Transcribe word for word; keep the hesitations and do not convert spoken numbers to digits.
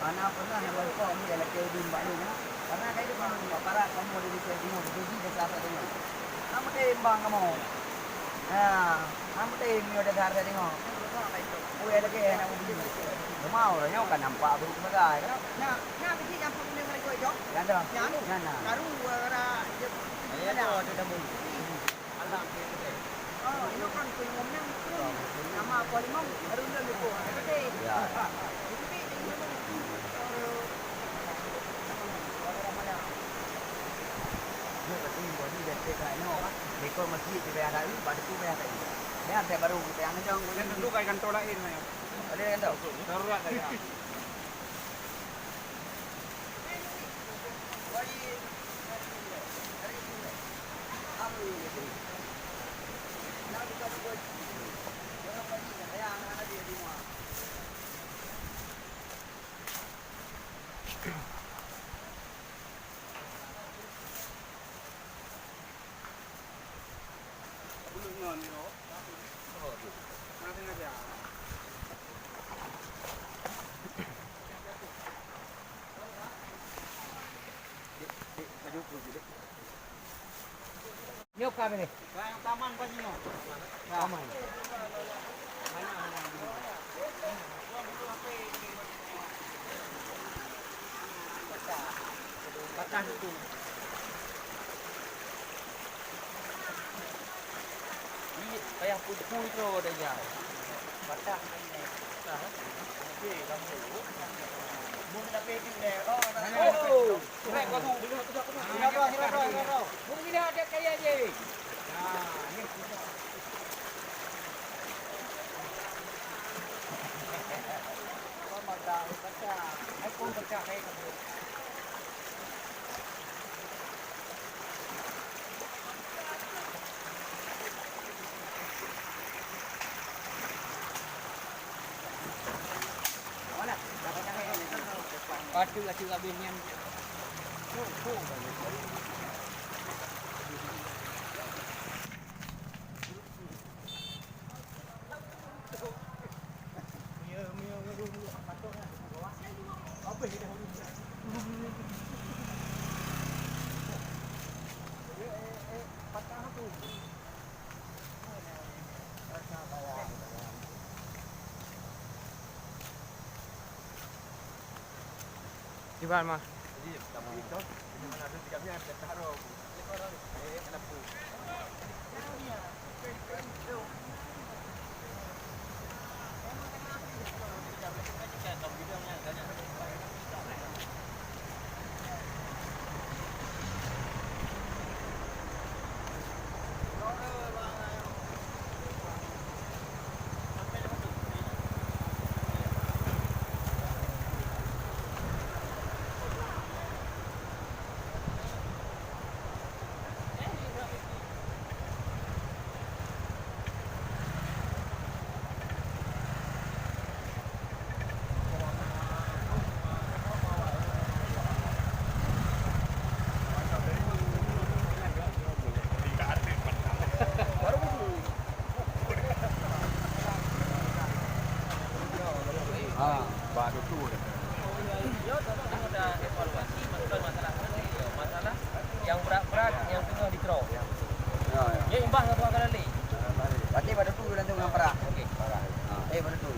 Mana pernah yang berkong dia lagi di Mbak Luna? Karena kayak itu kan aparat kamu ada di sini, di sini, di sini, di sini. Kamu tembang kamu. Nah, kamu tembang udah dasar tadi ngok. Ui, ada ke anak mobil. Mau lah, nyoe kan nampak buruk sebagai. Nah, nah, biji campur dengan mereka hijau. Ya dah. Ya, anu. Ya, nah. Baru, eh, ra-, dia, ada. Ada dah bulu. Alam dia tu. Oh, ini kan tu yang ngomong tu. Nama apa limau? Baru dia lupa. Ada ke? Ya. Itu ke, yang ngomong. Baru. Baru malam. Dia kata, "Ini baju dah cek kat inoe, ah. Dekor masjid tu payah tak, bak tu payah tak." Dia ada baru kita yang macam. Kan tentu kai kantor lain, kan? Ada yang tahu? Darurat saja. Nyoe ka beureh. Taman pagi nyoe. Taman. Patah itu. Ni payah pui-pui tu dah jauh. Patah. Patah. Okey, kamu. Mun dah pergi deh. Oh, oh. Silakan, silakan, silakan. Mun ni ada kaya je. Nah, ni. Patut lah, cuba habis nyan. Kiban mah. Ha, baru tu dah. Yo, tolong ada evaluasi, masalah, masalah yang berat-berat yang tengah dikeroh. Ya, ya. Ya, imbang satu akal lain. Berarti pada tu dalam tu dengan parah. Okey. Parah. Ha, eh, pada tu.